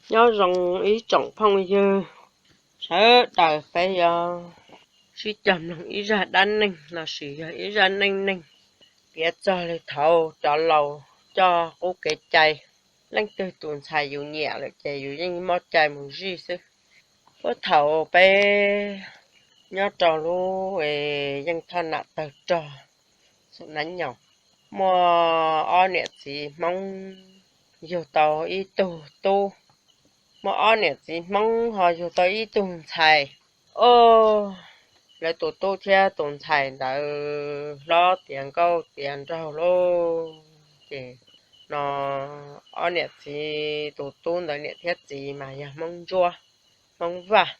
Nyob zoo ib tsoom phooj ywg sawv daws, peb yuav sib cog mloog ib zaj dab neeg lossis yog ib zaj neej neeg piav txog li thaum cov laus coj qub kev cai. Leej twg tus ntxhais yus nyiam lawm ces yus yeej muab cai mus zij xwb. Puag thaum peb nyob rau lub yeej thoj nam tawg rog xum nab nyaum, muaj ob niam txiv Hmoob yug tau ib tug tub. Muaj ob niam txiv Hmoob ho yug tau ib tug ntxhais. Os, lawv tus tub thiab tus ntxhais ntawd hlob tiav nkauj tiav nraug lauj. Ces no ob niam txiv, tus tub ntawd niam thiab txiv mas yog Hmoob Ntsuab, Hmoob Vaj.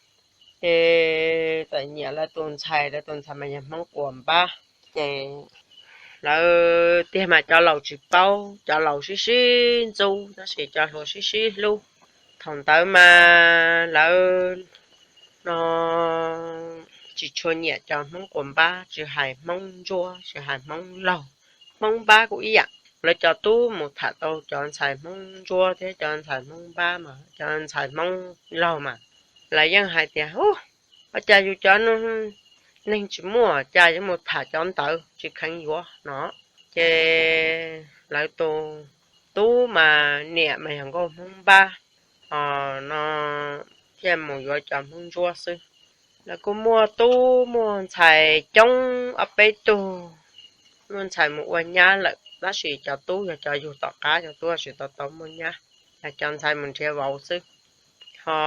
Ces txawm nyiam lawv tus ntxhais, lawv tus ntxhais mas yog Hmoob Quas Npab. Ces lawv tiag mas cov laus tsis paub, cov laus sib sib ntxub tab sis cov hluas sib sib hlub. Thaum ntawd mas lawv no tsis tshua nyiam cov Hmoob Quas Npab, tsis hais Hmoob Ntsuab, tsis hais Hmoob Laug, Hmoob Npab kuj ib yam. Lawv cov tub mus tham tau cov ntxhais Hmoob Ntsuab thiab cov ntxhais Hmoob Npab mas, cov ntxhais Hmoob Laug mas, lawv yeej hais tias, Ub, ua cas yus cov neeg tsis muaj, cas yuav mus tham cov ntawd, tsis kheev yuav no. Ces lawv tus tub mas niam mas yog nkauj Hmoob Npab, ho no thiaj mus yuav cov Hmoob Ntsuab xwb. Lawv kuj muaj tub muaj ntxhais coob ob peb tug, muaj ntxhais mus ua nyab lawm tab sis cov tub yog cov yug tom qab, cov tub tsis tau tau muaj nyab, yog cov ntxhais mus nrhiav vauv xwb. Ho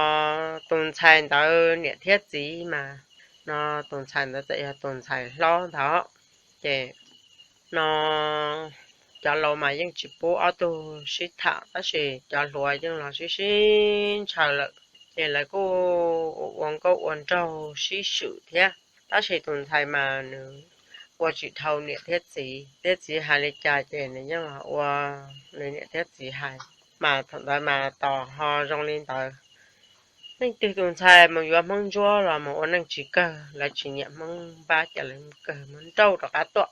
tus ntxhais ntawd niam thiab txiv mas, no tus ntxhais ntawd txawm yog tus ntxhais hlob ntawd. Ces no cov laus mas yeej tsis pub ob tug sib tham tab sis cov hluas yeej los sib sib ntshaw lawm. Ces lawv kuj ua nkauj ua nraug sib swm thiab, tab sis tus ntxhais mas nws ua tsis dhau niam thiab txiv, thiab txiv hais li cas ces nws yeej los ua li niam thiab txiv hais. Mas thaum ntawd mas tos ho zoo li ntawd. Leej twg tus ntxhais mus yuav Hmoob Ntsuab los mus ua neej tsis kawg, lawv tsis nyiam Hmoob Npab ces lawv mus kawg, mus nrauj rov qab tuaj.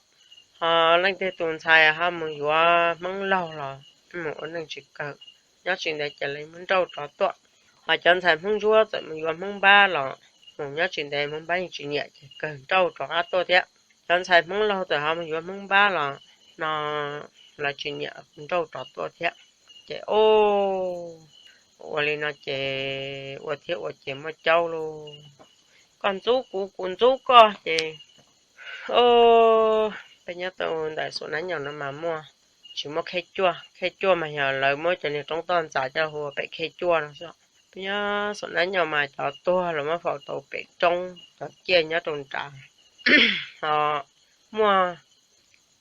Ho leej twg tus ntxhais ho mus yuav Hmoob Laug los mus ua neej tsis kawg, nyob tsis ntev ces lawv muab nrauj rov tuaj. Ho cov ntxhais Hmoob Ntsuab txawm mus yuav Hmoob Npab los mus nyob tsis ntev Hmoob Npab yeej tsis nyiam ces kawg nrauj rov qab tuaj thiab. Cov ntxhais Hmoob Laug txawm ho mus yuav Hmoob Npab los no lawv tsis nyiam, nrauj rov tuaj thiab. Ces ua li no ces ua thiab ua ces muaj caub lauj, koj ntxub kuv kuv ntxub koj ces peb nyob tau ntawm xum nab nyaum no mas muaj, tsis muaj khej cuaj, khej cuaj mas yog lawv muab cov niag roob toj ntxas coj hu ua pem khej cuaj no xwb. Peb nyob xum nab nyaum mas cov tuag los muab faus tau pem roob, cov ciaj nyob rau nrad. Ho muaj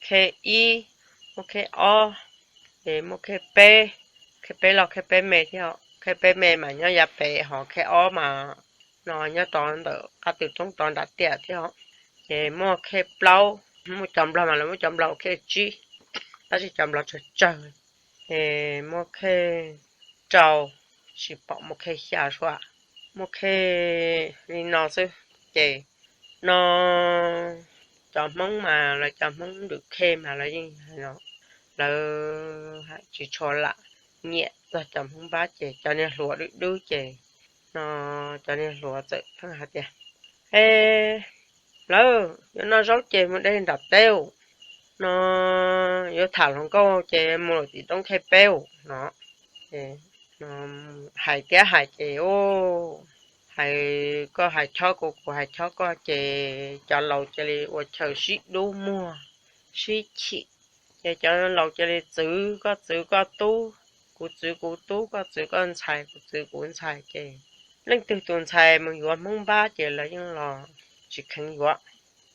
khej ib, muaj khej ob, es muaj khej peb, khej peb los khej peb me thiab, khej peb me mas nyob yav pem, ho khej ob mas no nyob rov ntawm qab tw roob rov nram tiaj thiab. Ces muaj khej plaub, muaj cov nplog mas lawv muab cov nplog ua khej tsib, tab sis cov nplog tsawg tsawg. Es muaj khej rau, tsis pom muaj khej xya sua, muaj khej li no xwb. Ces no cov Hmoob mas lawv cov Hmoob lwm khej mas lawv yeej lawv tsis tshua lam nyiam txog cov Hmoob Npab ces cov niag hluas dub dub ces no cov niag hluas txawm pheej hais tias, E, lawv yuav noj zaub ces mus de nram teb, no yuav tham hluas nkauj ces mus lawm tim roob khej peb no. Hais thiab hais ces hais, koj hais chob kuv, kuv hais chob koj ces cov laus cia li ua chaw sib dub muag sib chim. Ces cov laus cia li txwv, koj txwv koj tub, kuv txwv kuv tub, koj txwv koj ntxhais, kuv txwv kuv ntxhais. Ces leej twg tus ntxhais mus yuav Hmoob Npab ces lawv yeej los tsis kheev yuav.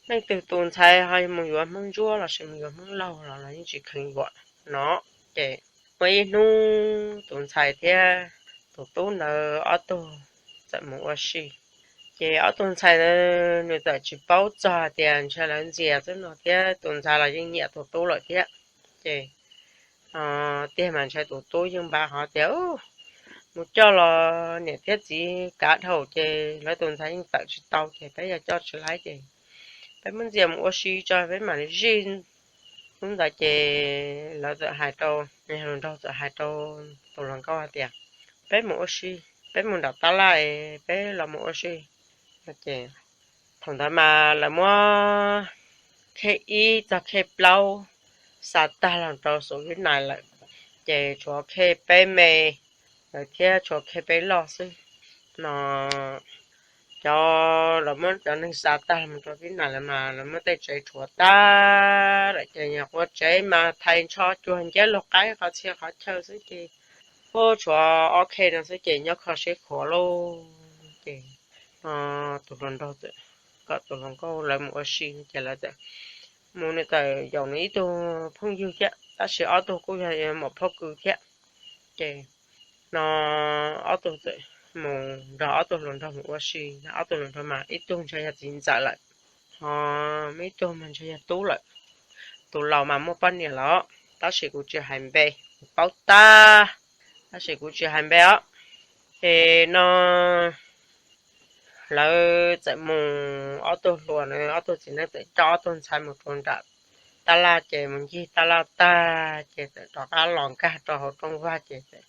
Leej twg tus ntxhais ho mus yuav Hmoob Ntsuab lossis mus yuav Hmoob Laug los lawv yeej tsis kheev yuav no. Ces muaj ib hnub tus ntxhais thiab tus tub ntawd ob tug txawm mus ua si. Ces ob tug ntxhais ntawd nws txawm tsis paub txog tias ntshe lawv ntxias xwb no thiab, tus ntxhais los yeej nyiam tus tub lawm thiab. Ces tiag mas ntshe tus tub yeej npaj hov tias mus coj los niam thiab txiv kav dhau ces lawv tus ntxhais yeej tawm tsis tau ces peb yog coj tsis laib ces peb muab ntxias mus ua si tso peb mam li zij. Hnub ntawd ces lawv txawm hais rau, hluas nraug txawm hais rau tus hluas nkauj hais tias, peb mus ua si, peb mus nram tab laj es peb los mus ua si. Ces thaum ntawd mas lawv muab khej ib txog khej plaub xa tag los rau xus Vib Nais lawm, ces tshuav khej peb me lawm thiab tshuav khej peb loj xwb no. Cov, lawv muab cov neeg xa tag los rau Vib Nais lawm mas lawv muab tej tsev rhuav tag lawm ces nyuam qhuav tsev mas thais ntsho cuag nceb lug qaib qhov txhia qhov chaw xwb ces, ua, tshuav ob khej no xwb ces nyob kho siab khuav lauj. Ces tus hluas nraug txawm kom tus hluas nkauj lawv mus ua si ces lawv txawm mus, nws txawm yaum nws ib tug phooj ywg thiab tab sis ob tug kuj yog muam phauj kws thiab. Ces no ob tug txawm mus nrog ob tug hluas nraug mus ua si, ob tug hluas nraug mas ib tug ntshe yog txiv ntxawm lawm, ho muaj ib tug mas ntshe yog tub lawm. Tus laus mas muaj poj niam los tab sis kuv tsis hais npe, kuv paub tag, tab sis kuv tsis hais npe os. Es no lawv txawm mus, ob tug hluas, ob tug txiv neej txawm coj ob tug ntxhais mus rau nram tab laj ces mus ncig tab laj tag ces txawm rov qab los nkag rau hauv rooj vag ces txawm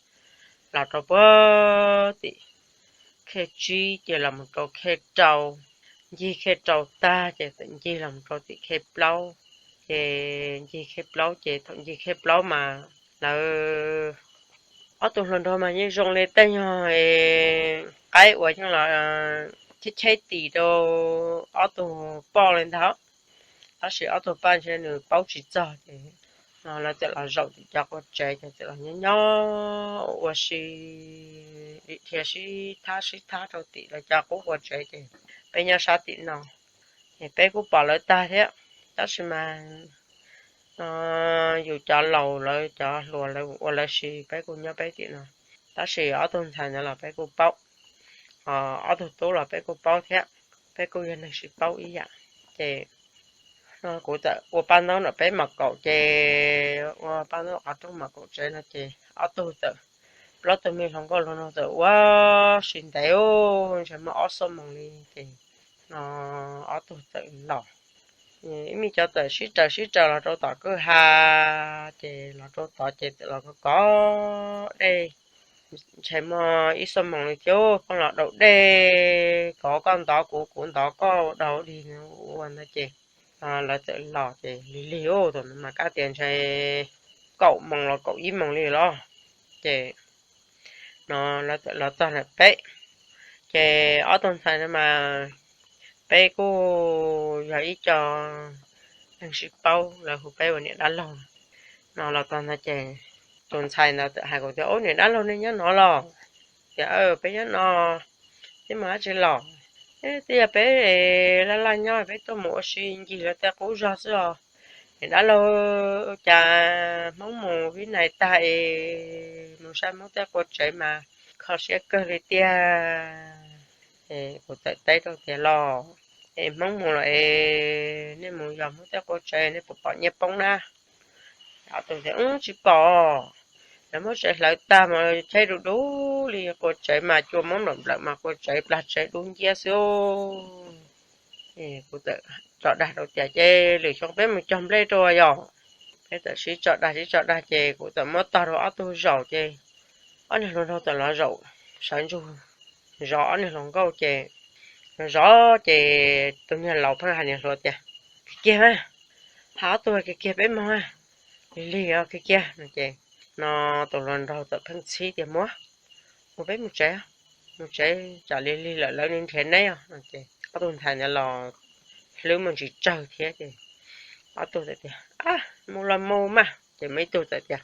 los rau puag tim khej tsib ces los mus rau khej rau, ncig khej rau tag ces txawm ncig los mus rau tim khej plaub. Ces ncig khej plaub ces thaum ncig khej plaub mas lawv ob tug hluas nraug mas yeej zoo li tej nyuag qaib uas yeej los cheb cheb tis rau ob tug poj li ntag. Tab sis ob tug poj ntshe nws paub tsis txog ces no lawv txawm los zaum tim cov qua tsev ces txawm los nyob nyob ua si, dhia sib thab sib thab rau tim lawv cov qub qua tsev ces peb nyob sab tim no. Ces peb kuj pom lawv tag thiab, tab sis mas no yus cov laus lawv cov hluas lawv ua lawv si, peb kuj nyob peb tim no. Tab sis ob tug ntxhais ntawd los peb kuj paub, ho ob tug tub los peb kuj paub thiab, peb kuj yog neeg sib paub ib yam. Ces no kuv txawm ua paj ntaub nram peb mom kaum ces, ua paj ntaub qhov rooj mom kaum tsev no ces ob tug txawm, plaub tug me hluas nkauj hluas nraug txawm ua si ntev, ntshe muaj ob xuab moos li ces no ob tug txawm los. Ib me cov txawm sib raws sib raws los rau tom kwj ha, ces los rau tod ces txawm los kov kov dej, ntshe muaj ib xuab moos li thiab, pheej los daus dej, kov koj ntov kuv kuv ntov koj daus dig ua ntawd ces lawv txawm los ces lig lig ub, thaum ntawd mas kab tias ntshe kaum moos los kaum ib moos li los. Ces no lawv txawm los txog ntawm peb, ces ob tug ntxhais no mas peb kuj yog ib co neeg sib paub, lawv hu peb ua niam dab laug no. Los txog ntawd ces tus ntxhais ntawd txawm hais kuv tias, Ub, niam dab laug nej nyob no los? Tias, Peb nyob no, tsis mus dab tsi los. Twb yog peb laj laj nyob peb tuaj mus ua si ncig lawv tej qub zog xwb os. Niam dab laug, cas Hmoob mus Vib Nais tag es mus saib Hmoob tej qua tsev mas kho siab kawg li tiag. Kuv txawm teb rau tias, Los, es Hmoob mus los es nej mus yos Hmoob tej qua tsev nej puas pom nyiaj poob na? Ob tug tias, Tsis pom, lawv muab tsev hlawv tag mas cheb du du li, qua tsev mas cua muab nplawm nplawm mas qua tsev plag tsev dub nciab xwb. Kuv txawm tso dag rau tias, Ces lwm xyoo peb mus cog nplej rau yom. Peb txawm sib tso dag sib tso dag ces kuv txawm muab tog rau ob tug zaum ces ob niag hluas nraug txawm los zaum sawv ntsug zov ob niag hluas nkauj ces zov ces tus niag laus pheej hais niag hluas tias, Kiag kiag mas, hais ob tug kiag kiag peb moog, lig lig os, kiag kiag no ces no tus hluas nraug txawm pheej txhib tias, Muab, mus peb mus tsev, mus tsev tsam lig lig lawm lawv nrhiav neb os no ces ob tug ntxhais ntawd los hlwb muaj ntsis tsawg thiab ces ob tug txawm tias, Mus los mus mas. Ces muaj ib tug txawm tias,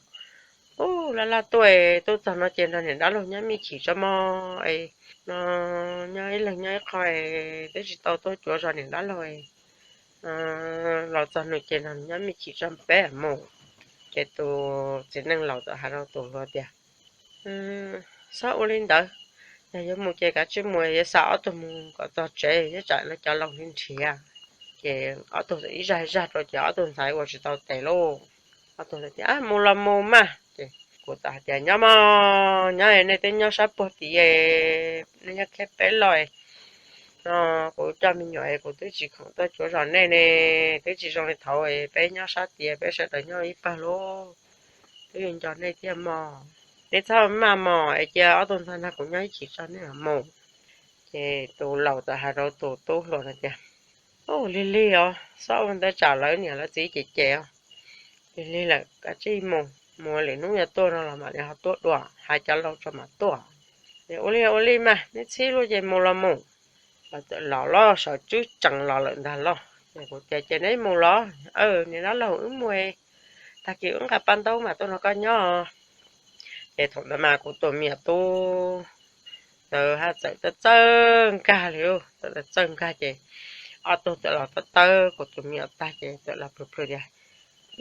Ub, laj laj tuaj, tuaj txog no ces nrog niam dab laug nyob me chim tso mog es no nyob ib leeg nyob ib qho es twb tsis tau tuaj cuav zos niam dab laug es los txog no ces nrog nyob me chim tso peb mus. Ces tus txiv neej laus txawm hais rau tus hluas tias, Txhob ua li ntawd, yog yuav mus ces kav tsij mus, yuav xa ob tug mus kom txog tsev, yuav tsam lawv cov laus nrhiav. Ces ob tug txawm ib zaj ib zaj rau ces ob tug ntxhais ua tsis tau tes lauj. Ob tug tias, Mus los mus mas. Ces kuv txawm hais tias, Nyob mog, nyob, nej twb nyob sab puag tid, nej nyob khej peb loj no, kuv coj me nyuam es kuv twb tsis khoom tuaj cuav zos nej ne, twb tsis zoo li thaud, peb nyob sab tid peb sawv daws nyob ib pawg lauj, twb yuav nco nej thiab mog. Neb txhob maj mus es cia ob tug ntxhais nrog kuv nyob ib chim tso neb mam mus. Ces tus laus txawm hais rau tus tub hluas no tias, Ua lig lig os, txhob ua ntawd tsam lawv niam lawv txiv ces ces os. Lig lig lawm kav tsij mus, mus lwm hnub yog tuaj no los mam li ho tuaj dua, hais cov laus tso mam tuaj. Ua li ua li mas neb txhib luaj ces mus los mus. Lawv txawm los loj sawv tswb tsees los lawm ntag los ces kuv tias, Ces neb mus los? Niam dab laug, wb mus, tag kis wb nqa paj ntaub mam tuaj nrog koj nyob. Ces thaum ntawd mas kuv tus me nyuam tub ntawd haj txawm txawj txawj nkag li, txawm txawj nkag ces ob tug txawm los tawb tawb kuv tus me nyuam tag ces txawm los plhws plhws tias,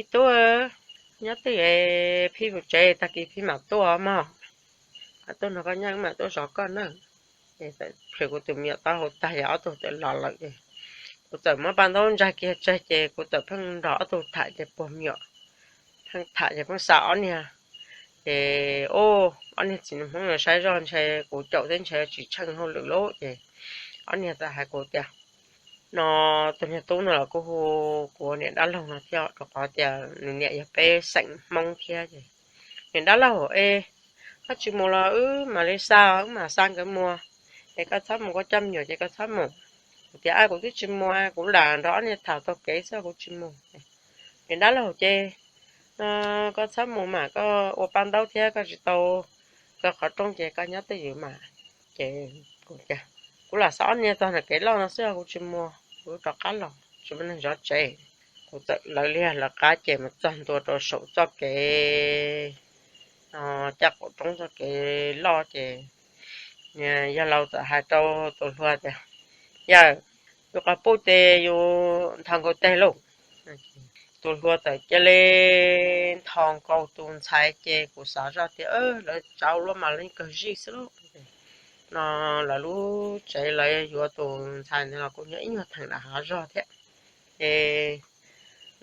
Ib tub, nyob twj ywm, phij mus tsev, tag kis phij mam tuaj mog. Mam tuaj nrog koj nyob, wb mam tuaj zov koj na. Ces txawm plhws kuv tus me nyuam taub hau tag ces ob tug txawm los lawm ces kuv txawm muab paj ntaub ntsaig kiag tseg ces kuv txawm pheej nrog ob tug tham ces puag me nyuam, pheej tham ces pheej xa ob niag. Ces ob niag txiv nus Hmoob no saib zoj ntshe kuv caum thiab ntshe tsis tsheej hauj lwm lauj ces ob niag txawm hais kuv tias, No, tus niag tub no los kuj hu kuv niam dab laug no thiab rau qhov tias nws niam yog peb xeem Hmoob thiab ces, Niam dab laug es, koj tsis mus los wb mam li xa, wb mam xa nkawd mus. Es koj txhob mus, koj coj me nyuam ces koj txhob mus. Kuv tias, Kuv twb tsis mus, kuv lam nrog ob niag tham taug kev xwb, kuv tsis mus. Niam dab laug ces, Koj txhob mus mas koj ua paj ntaub thiab koj tsis tau, koj qhov rooj ces koj nyob twj ywm mas. Ces kuv tias, Kuv lam xa ob niag txog ntawm kev loj no xwb, kuv tsis mus, kuv rov qab los, tsis muaj neeg zov tsev. Kuv txawm lawv liag lawv qab ces mus txog ntua rau saum txoj kev, caj qaum roob txoj kev loj ces yawg laus txawm hais rau tus hluas tias, Yawg, yus quas puj ces yus nthos nkaus teg lauj. Tus hluas txawm cia li nthos nkaus tus ntxhais ces kuv xav zoj tias lawv tsav ua luaj mas lawv kawg zij xwb lauj. No lawv lub tsev lawv yuav tus ntxhais ntawd los kuj nyob ib nyuag theem nram hav zog thiab. Ces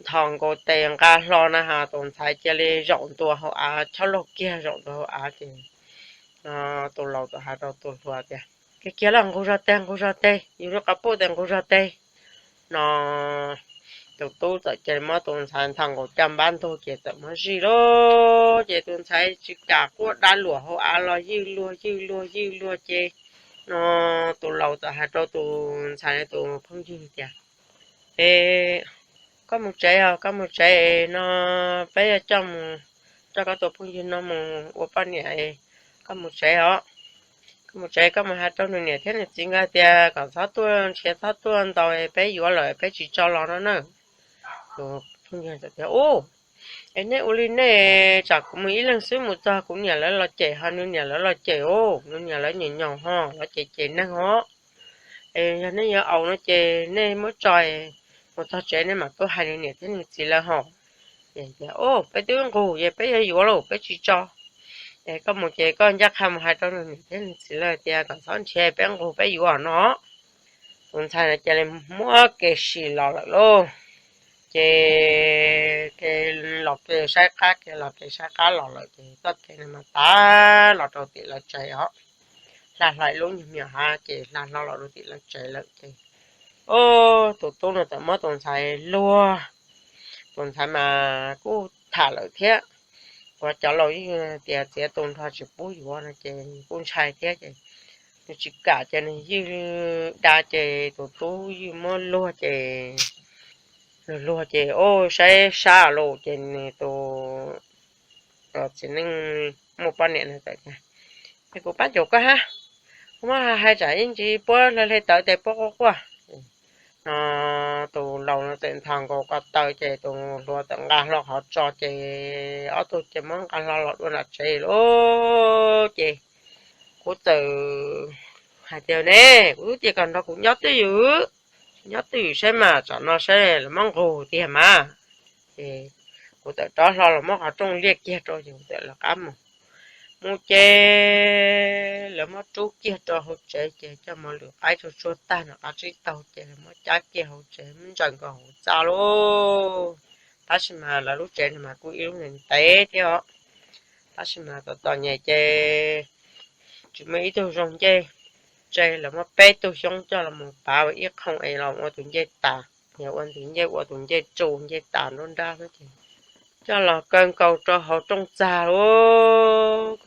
nthos nkaus tes nqa hlo na has tus ntxhais cia li zaum ntua hauv av, chob laug kiag zaum ntua hauv av ces tus laus txawm hais rau tus hluas tias, Kiag kiag los nqug zog teg, nqug zog teg, yus lub quas puj tes nqug zog teg. No tus tub txawm cia li muab tus ntxhais nthos nkaus caj npab ntug ces txawm muab zij lauj. Ces tus ntxhais tsis kam quaj dab luam hauv av los ywj luag ywj luag ywj luag ces no tus laus txawm hais rau tus ntxhais tus phooj ywg tias, E, koj mus tsev os, koj mus tsev no peb yuav coj mus, coj koj tus phooj ywg no mus ua poj niam, koj mus tsev os. Koj mus tsev koj mus hais rau nws niam thiab nws txiv nkawd tias kom txhob tuaj nrhiav, txhob tuaj ntaus, peb yuav lawm peb tsis tso los no na. Tus phooj ywg tias, Ub, es nej ua li nej, tsam kuv mus ib leeg xwb mus txog kuv niam lawv los cem, ho nws niam lawv los cem os, nws niam lawv nyaum nyaum ho los cem cem neeg os. Es yog nej yuav aus no ces nej muab tso, mus txog tsev nej mam tuaj hais nws niam thiab nws txiv lawv hos. Ces tias, Ub, peb twb nqug ces peb yuav yuav lauj, peb tsis tso. Es koj mus ces koj ncaj qha mus hais rau nws niam thiab nws txiv lawv tias kom txhob nrhiav, peb nqug peb yuav no. Tus ntxhais no cia li muab kev sim los lawm lauj. Ces kev los kev saib qab, kev los kev saib qab los lawm ces txoj kev no mas tav los rau tim lawv tsev os. Hla hlo ib lub nyuag me nyuam hav ces hla hlo los rau tim lawv tsev lawm ces, o, tus tub no txawm muab tus ntxhais luag. Tus ntxhais mas kuj tham lawm thiab, ua cov laus yeej tias txiav tu nrho tsis pub yuav no ces kuj ntshai thiab ces nws tsis kam ces nws ywj da ces tus tub ywj muab luag ces, luag luag ces, o, saib sab lawm ces nws tus txiv neej muaj poj niam no txawm tias, Es kuv pab caum koj hab, kuv muab hais tsam ib ntsis puab hle hle tawv tes puab quaj quaj. No tus laus no txawm nthos nkaus ko taw ces tus hluas txawm nqa hlo qhov tso ces ob tug ces muab nqa hlo los dua nram tsev lauj. Ces kuv txawm hais tias, Ne, kuv twb tias kom nrog kuv nyob twj ywm, nyob twj ywm saib mas tsam no saib lawv muab nqug tiag mas. Ces kuv txawm rov hlo los muab qhov rooj liaj kiag rau ces kuv txawm lawv qab mus. Mus ces lawv muab rub kiag rau hauv tsev ces coj mos lwm qaib tsuag tsuag tag nram qab tsib taug ces lawv muab cab kiag hauv tsev muab ntsaws nkaus hauv txaj lauj. Tab sis mas lawv lub tsev no mas kuj ib lub ntev ntev thiab os. Tab sis mas txom txom nyem ces tsis muaj ib tug zoo ncej tseg, lawv muab peb tug xyoob coj los mus pav ua ib qho es los ua tus ncej tas, yog ua tus ncej, ua tus ncej tsu ncej tas nruab nrab xwb ces coj los kaw nkaus rau hauv rooj txag lauj.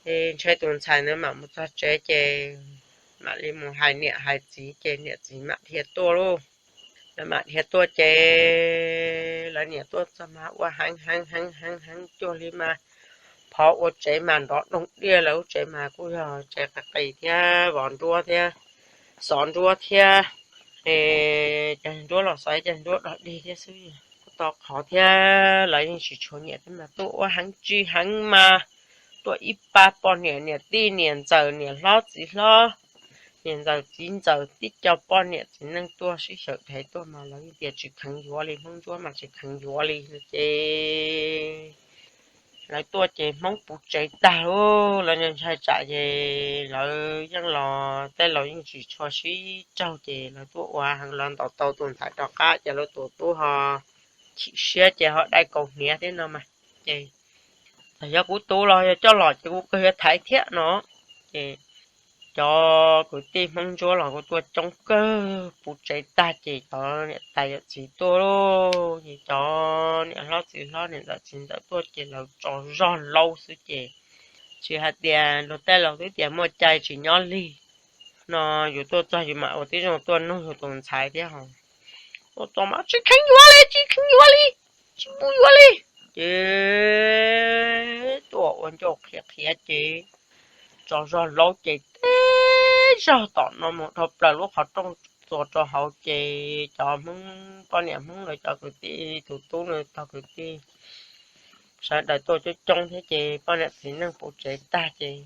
Ces ntshai tus ntxhais ntawd mam mus txog tsev ces mam li mus hais niam hais txiv ces niam txiv mam dhia tuaj lauj. Lawv mam dhia tuaj ces lawv niam tuaj txog mas ua heev heev heev heev heev cuag li mas phov ua tsev mas nrov doog diaj, lawv lub tsev mas kuj yog tsev qis qis thiab vov nruab thiab xov nruab thiab, cov nruab los xov cov nruab dog dig thiab xwb, kuj tau qhov thiab lawv yeej tsis tshua nyiam thiab mas tuaj ua heev tsis heev mas tuaj ib pab poj niam, niam tij niam ntxawm niam hlob txiv hlob, niam ntxawm txiv ntxawm tib co poj niam txiv neej tuaj sib xyaw dheev tuaj mas lawv yeej tias tsis kheev yuav li, Hmoob Ntsuab mas tsis kheev yuav li no ces lawv tuaj ces Hmoob puv tsev tag lauj, lawv ntshai tsam ces lawv yeej los tej laus yeej tsis tshua sib raug ces lawv tuaj ua heev los ntaus tau tus ntxhais rov qab ces lawv tus tub ho chim siab ces ho dai kaus hniav thiab no mas ces txawm yog kuv tus los yog coj los ces kuv kawg yuav thaiv thiab no. Ces cov kwv tij Hmoob Ntsuab los kuj tuaj coob kawg puv tsev tag ces cov niam tais yawm txiv tuaj lauj, ces cov niam hlob txiv hlob niam ntxawm txiv ntxawm tuaj ces lawv tso zog laub xwb ces tsis hais tias luag tej laus twb tias muaj cai tsis nyob lig no, yus tuaj txog yus mam ua tib zoo tuaj nug yus tus ntxhais thiab ho. Ua txog mas tsis kheev yuav li, tsis kheev yuav li, tsis pub yuav li. Ces tuaj ua ncauj qhiav qhiav ces tso zog laub ces tib zog tom no mus dhau plaws lub qhov rooj txuas rau hauv ces cov Hmoob poj niam Hmoob lawv cov kwv tij tus tub nws tog kwv tij sawv daws tuaj coob coob thiab ces poj niam txiv neej puv tsev tag ces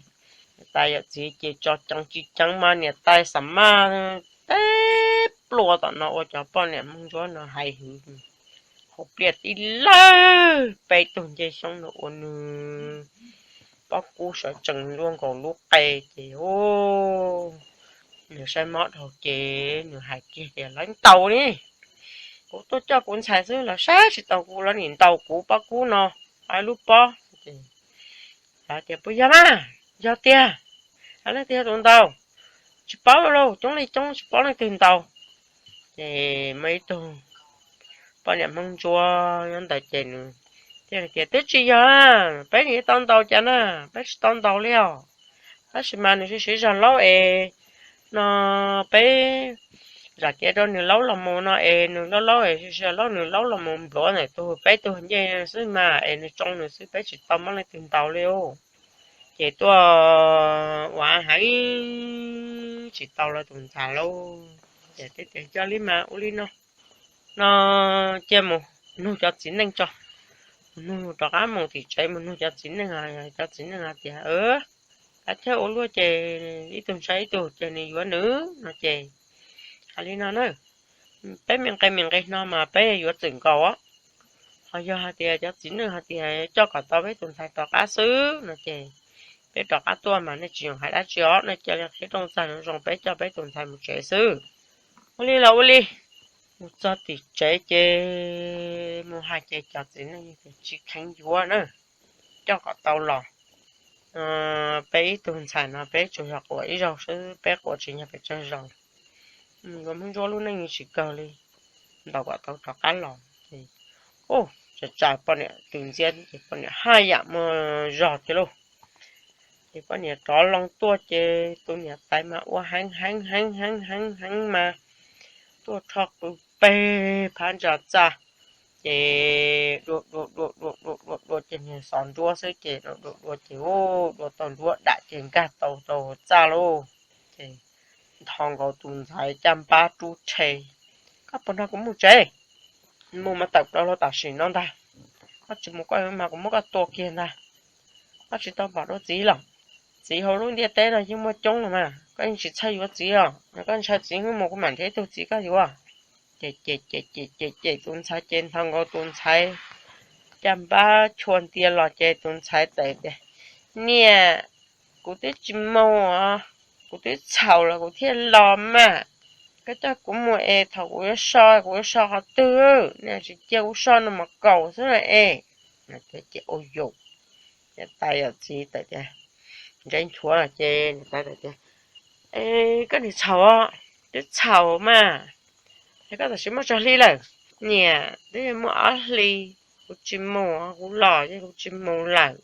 niam tais yawm txiv ces tso ceev tsis ceev mas niam tais xam maj teb plua tom no ua cov poj niam Hmoob Ntsuab no hais hwv hauv pliaj tib lawg peb tug ncej xyoob no ua nws pob kub sawv tsees luaj nkaus lub qe ces nws saib mob dhau ces nws hais kiag tias lawv ntaus ne, kuv tuaj coj kuv ntxhais xwb los saib tsis taus kuv, lawv nim ntaus kuv pob kub no, lub pob. Lawv tias puas yog mas, yog tiag, leej twg yog tus ntaus? Tsis paub lauj, coob li coob tsis paub leej twg ntaus. Ces muaj ib tug poj niam Hmoob Ntsuab nyob ntawd ces nws thiaj tias twb tsis yog, peb nim tau ntaus cas na, peb tsis tau ntaus li os. Tab sis mas nws siv siv zog laub es no peb zam kev rau nws laub los mus no es nws laub laub es siv siv laub nws laub los mus npluav ntawm tus peb tug ncej xwb mas es nws tsoo nws xwb, peb tsis tau muaj leej twg ntaus li. Ces tuaj ua heev tsis tau lawv tus ntxhais lauj. Ces thiaj tias yog li mas ua li no, no cia mus nug cov txiv neej tso, mus nug rov qab mus tim tsev mus nug cov txiv neej, cov txiv neej hais tias, a, kav chawj ua luaj ces ib tug ntshai ib tug ces nws yuav nws no ces hais li no na, peb me nqe me nqe no mas peb yuav txwm nkaus. Ho yog hais tias cov txiv neej hais tias coj kom tau peb tus ntxhais rov qab xwb no ces peb rov qab tuaj mas nej tsis yoom hais dab tsi os, nej cia li qhib rooj txag zoo zoo peb coj peb tus ntxhais mus tsev xwb. Ua li los ua li, mus txog tim tsev ces mus hais ces cov txiv neej tsis kheev yuav na, coj kom tau los. Peb ib tug ntxhais no peb tsuas yog quas ib zaug xwb, peb quas tsis yog pes tsawg zaus. Yuav Hmoob Ntsuab lub neej tsis kawg li, ntaus kom tau rov qab los. Ces tsam tsam poj niam tus ntxhiab ces poj niam haj yam muaj zog thiab lauj. Ces poj niam rov loo tuaj ces tus niam tais mas ua heev heev heev heev heev heev mas tuaj rho qw peg phab ntsa txaj, ces dua dua dua dua dua dua dua ces niag xov nruab xwb ces dua dua dua ces u, dua tau nruab dam ces nkag tau rau txaj lauj. Ces ntho nkaus tus ntxhais caj npab rub rhe, koj puas nrog kuv mus tsev? Mus mas tawm plaws los tam sim no ntag, koj tsis mus koj mas kuv muab koj tua kiag ntag. Koj tsis tau pom dua txiv los? Txiv hauv lub ntiaj teb no yeej muaj coob los mas, koj yeej tsis txhawj yuav txiv os, yog koj ntshai txiv hnub mus kuv mam nrhiav ib tug txiv koj yuav. Ces ces ces ces ces ces tus ntxhais ces ntho nkaus tus ntxhais caj npab chua ntia los ces tus ntxhais txawm tias, niam, kuv twb tsis mus, kuv twb txhaum los kuv thiaj los mas. Koj coj kuv mus es thaum kuv yuav so kuv yuav so qhov twg? Nej tsis cia kuv so no mas kaus xwb na es. Ces ua yus, niam tais yawm txiv txawm tias, ntse nchuav los ces niam tais txawm tias, koj niag txhaum, twb txhaum mas, es koj tam sim muaj tsawg hli lawm? Niam, twb muaj ob hli. kuv tsis mus, kuv los ces kuv tsis mus lawm.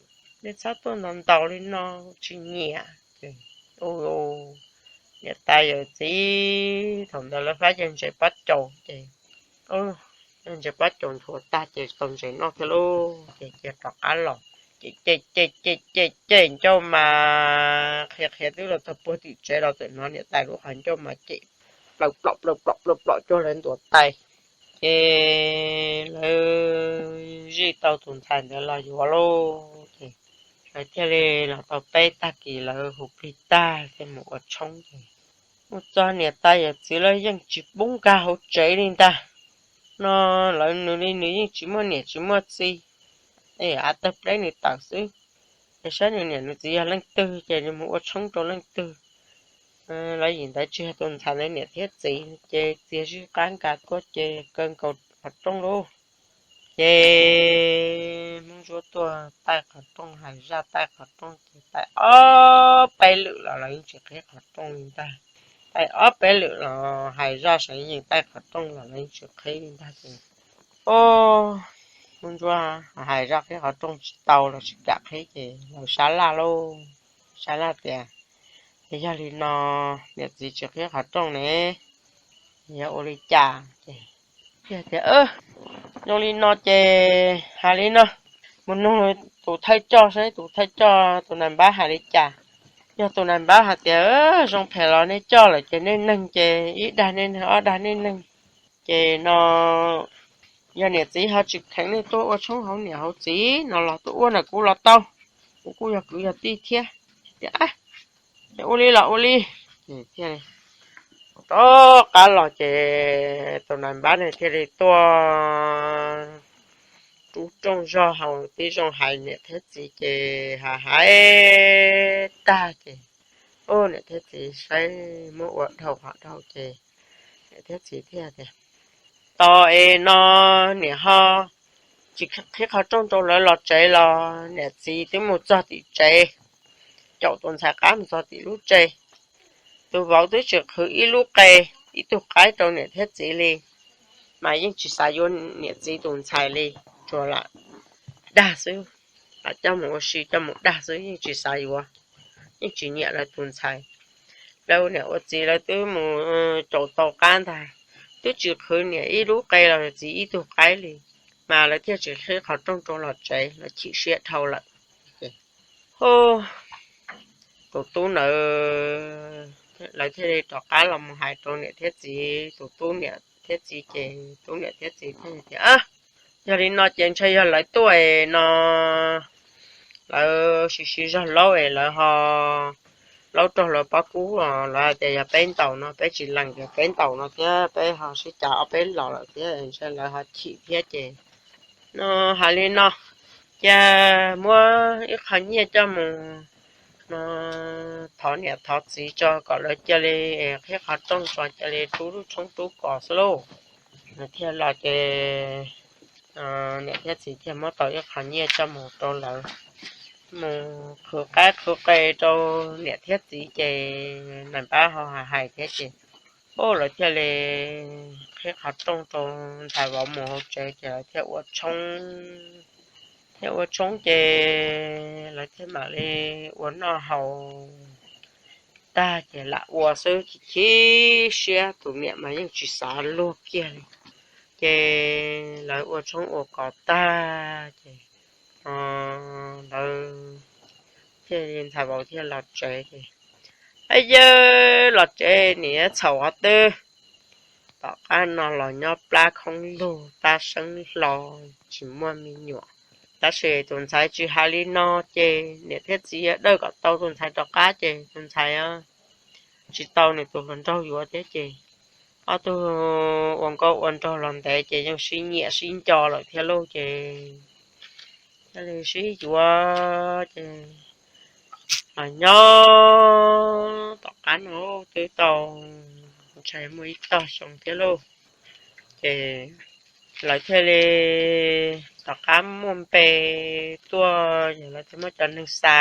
Nej txhob tuaj ntaus ntaus li no, kuv tsis nyiam. Ces niam tais yawm txiv thaum ntawd lawv faib cov ntses pob caus ces, cov ntses pob caus nthuav tag ces tau ntses noj thiab lauj, ces cia rov qab los. Ces cem cem cem cem cem ncauj mas qhia qhia twb los txog puag tim tsev los txawm hnov niam tais lub qhov ncauj mas cem plaws plom plaws plom plaws plom cuag lawv ntuas tais. Ces lawv zij tau tus ntxhais ntawd los yuav lauj, ces lawv thiaj li los tau peb tag kis lawv hu plig tag thiaj mus ua tshoob ces mus txog niam tais yawm txiv lawv yeej tsis pub nkag hauv tsev li ntag. No lawv nws li nws yeej tsis muaj niam tsis muaj txiv, es av tawg pleb nws tawm xwb. Es saib nws niam nws txiv yog leej twg ces nws mus ua tshoob rau leej twg. Lawv yim ntawd tsis yog tus ntxhais ntawd niam thiab txiv ces txias zij qab nkag tuaj ces kaw nkaus qhov rooj lauj. Ces Hmoob Ntsuab tuaj taij qhov rooj, hais zaj taij qhov rooj ces taij ob peb lwm los lawv yeej tsis qhib qhov rooj li ntag. Taij ob peb lwm los hais zaj seev yees taij qhov rooj los lawv yeej tsis qhib li ntag ces, o, Hmoob Ntsuab hais zaj qhib qhov rooj tsis tau los tsis kam qhib ces lawv sab laj lauj, sab laj tias, es yog li no niam txiv tsis qhib qhov rooj ne, yog ua li cas? Ces tias, zoo li no ces hais li no, mus nug tus thawj coj saib tus thawj coj tus nais npab hais li cas. Yog tus nais npab hais tias zoo phem los nej coj lawm ces nej neeg ces ib dag nej neeg ob dag nej neeg. Ces no yog niam txiv ho tsis kheev nej tuaj ua tshoob hauv niam hauv txiv no los tuaj ua ntawm kuv los tau, kuv kuj yog kwv yog tij thiab. Tias, ces ua li los ua li. Rov qab los ces tus nais npab ne thiaj li tuaj rub rooj zog hauv tib zoo hais niam thiab txiv ces hais hais tag ces, u, niam thiab txiv saib muab ua dhau qhov dhau ces niam thiab txiv thiaj tias, tos es no niam ho tsis qhib qhov rooj rau lawv los tsev los niam txiv twb mus txog tim tsev, caum tus ntxhais qab mus txog tim lub tsev. Tus vauv twb tsis qhwv ib lub qe, ib tug qaib rau niam thiab txiv li, mas yeej tsis xav yuav niam txiv tus ntxhais li, tsuas lam dag xwb, lam coj mus ua si coj mus dag xwb yeej tsis xav yuav, yeej tsis nyiam lawv tus ntxhais. Lawv ua niam ua txiv lawv twb mus caum tau qab ntag, twb tsis qhwv niam ib lub qe los txiv ib tug qaib li, mas lawv thiaj tsis qhib qhov rooj rau los tsev, lawv chim siab dhau lawm. Ces, hu, tus tub ntawd lawv thiaj li rov qab los mus hais rau niam thiab txiv, tus tub niam thiab txiv ces tub niam thiab txiv thiaj tias, yog li no ces ntshai yog lawv tuaj es no lawv siv siv zog laub es lawv ho laub raug lawv pob kub los lawv hais tias yog peb ntaus no peb tsis lees, yog peb ntaus no thiab peb ho sib cav ob peb los lawm thiab ntshai lawv ho chim thiab ces no hais li no, cia muab ib qho nyiaj coj mus no thov niam thov txiv tso kom lawv cia li qhib qhov rooj tso cia li rub lub tshoob rub kos xwb lauj. Lawv thiaj los ces niam thiab txiv thiaj muab tau ib qho nyiaj coj mus rau lawv, mus qhwv qaib qhwv qe rau niam thiab txiv ces nais npab ho hais hais thiab ces, u, lawv thiaj li qhib qhov rooj rau ntxhais vauv mus hauv tsev ces lawv thiaj ua tshoob, thiaj ua tshoob ces lawv thiaj mam li ua noj haus tag ces lam ua xwb, chim chim siab tus niam mas yeej tsis xav luag kiag li. Ces lawv ua tshoob ua kos tag ces lawv thiaj li ntxhais vauv thiaj los tsev ces, ab yawg, los tsev niam txhaum qhov twg, tom qab no los nyob plab khoob lug tab seeb hlo, tsis muaj me nyuam. Tab sis tus ntxhais tsis hais li no ces niam thiab txiv yuav dawj kom tau tus ntxhais rov qab ces tus ntxhais tsis tau nws tus hluas nraug yuav thiab ces ob tug ua nkauj ua nraug los ntev ces yeej sib nyiam sib nco lawm thiab lauj ces thiaj li sib yuav ces los nyob tom qab no twb tau ntshai muaj ib tog xyoo thiab lauj. Ces lawv thiaj li tom qab muaj npe tuaj, yog lawv thiaj muab cov neeg xa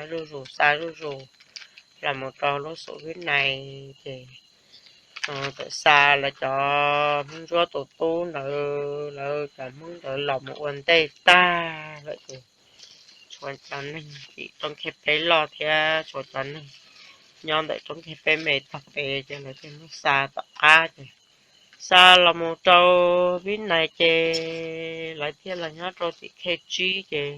zuj zus xa zuj zus los mus rau lub xum Vib Nais ces txawm xa lawv cov Hmoob Ntsuab tus tub ntawd, lawv cov Hmoob ntawd los mus ua ntej tag lawm ces tshuav cov neeg tim roob Khej Peb Loj thiab tshuav cov neeg nyob ntawm roob Khej Peb Me tog pem ces lawv thiaj muab xa tom qab ces xa los mus rau Vib Nais ces lawv thiaj los nyob rau tim Khej Tsib ces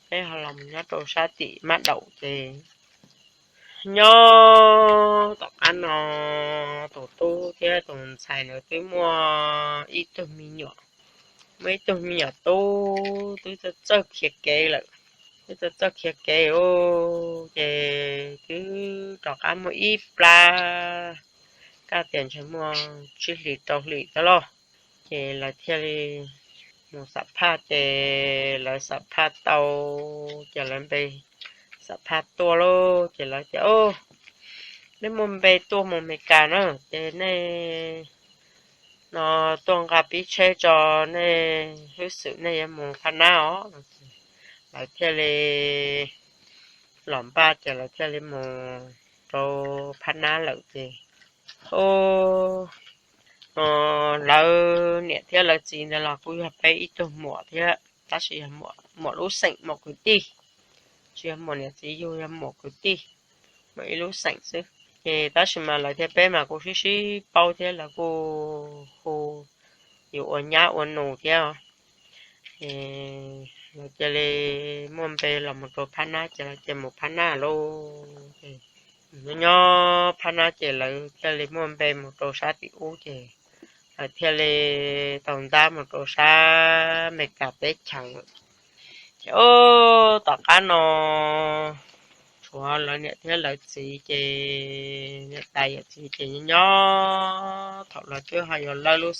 peb ho los nyob rau sab tim Mab Daum ces nyob tom qab no tus tub thiab tus ntxhais ntawd twb muaj ib tug me nyuam, muaj ib tug me nyuam tub twb txawj txawj khiav kev lawm, twb txawj txawj khiav kev ub ces twb rov qab muaj ib plab, kaj tias ntshe muaj tsib hlis rau hlis thiab lauj, ces lawv thiaj li mus xam phaj ces lawv xam phaj tau ces lawv npe xam phaj tuaj lauj ces lawv tias, Neb muaj npe tuaj mus Meskas na ces nej no tuaj nqa pib tsheb tso, nej hwj xwm nej yuav mus Phab Nab os. Lawv thiaj li los npaj ces lawv thiaj li mus rau Phab Nab lawm ces, o, lawv niam thiab lawv txiv ntawd los kuj yog peb ib tug muam thiab tab sis yog muam lub xeem muam kwv tij, tsis yog muam niam txiv yug, yog muam kwv tij, muam ib lub xeem xwb ces tab sis mas lawv thiab peb mas kuj sib sib paub thiab lawv kuj hu yus ua nyab ua nus thiab os. Ces lawv cia li muaj npe los mus rau Phab Nab ces lawv cia mus Phab Nab lauj. Nyob nyob Phab Nab ces lawv thiaj li muaj npe mus rau sab tim ub ces lawv thiaj li tau ntab mus rau sab Meskas teb chaws lawm. Ces o, tom qab no tshuav lawv niam thiab lawv txiv ces niam tais yawm txiv ces nyob nyob thaum lawv twb ho yuav lawb lub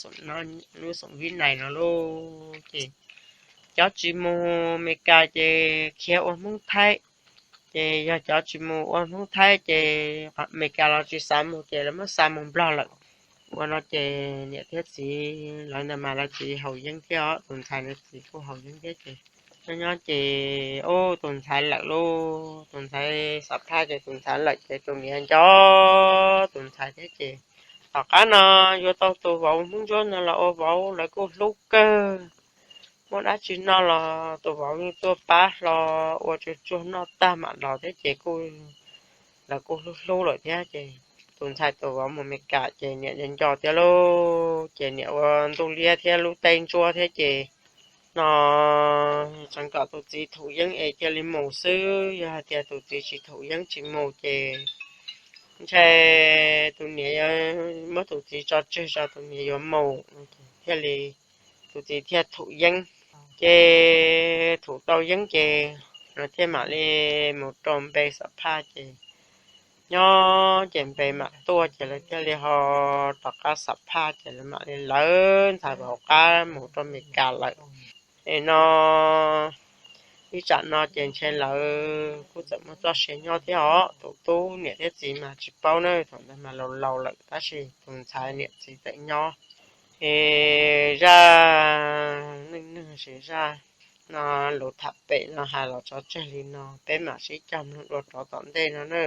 xoom Vib Nais no lauj ces cov tsis mus Meskas ces khiav ua Hmoob Thaib, ces yog cov tsis mus ua Hmoob Thaib ces Meskas los tsis xav mus ces lawv muab xa mus Nplog lawm. Ua no ces niam thiab txiv lawv ntawd mas lawv txiv haus yeeb thiab os, tus ntxhais ntawd txiv kuj haus yeeb thiab ces nyob nyob ces ub tus ntxhais lawm lauj, tus ntxhais xam phaj ces tus ntxhais lawm ces tus niam nco tus ntxhais thiab ces tom qab no yuav tau tus vauv Hmoob Ntsuab no los ua vauv lawv kuj hlub kawg. Muaj dab tsi noj los tus vauv yeej tuaj pab hlo ua tsuag tsuag noj tag mam los thiab ces kuj, lawv kuj hlub hlub lawm thiab ces tus ntxhais tus vauv mus Meskas ces niam nco nco thiab lauj, ces niam ua ntuj liab thiab lub teb ntsuab thiab ces no tseev kom tus txiv thum yeeb es cia li mus xwb, yog hais tias tus txiv tsis thum yeeb tsis mus ces ntshe tus niam yuav muab tus txiv tso tseg tso tus niam yuav mus, thiaj li tus txiv thiaj thum yeeb. Ces thum tau yeeb ces lawv thiaj mam li mus rau npe xam phaj ces nyob ces npe mam tuaj ces lawv thiaj li ho rov qab xam phaj ces lawv mam li lawv ntxhais vauv qab mus rau Meskas lawm. Es no ib tsam no ces ntshe lawv kuj txawm muaj txoj sia nyob thiab os, tus tub niam thiab txiv mas tsis paub na, thaum ntawd mas laus laus lawm tab sis tus ntxhais niam txiv txawm nyob. Es zaj neej neeg es zaj no lus tham pem no hais los tso tseg li no, peb mam sib cog mloog dua rov tom ntej no na.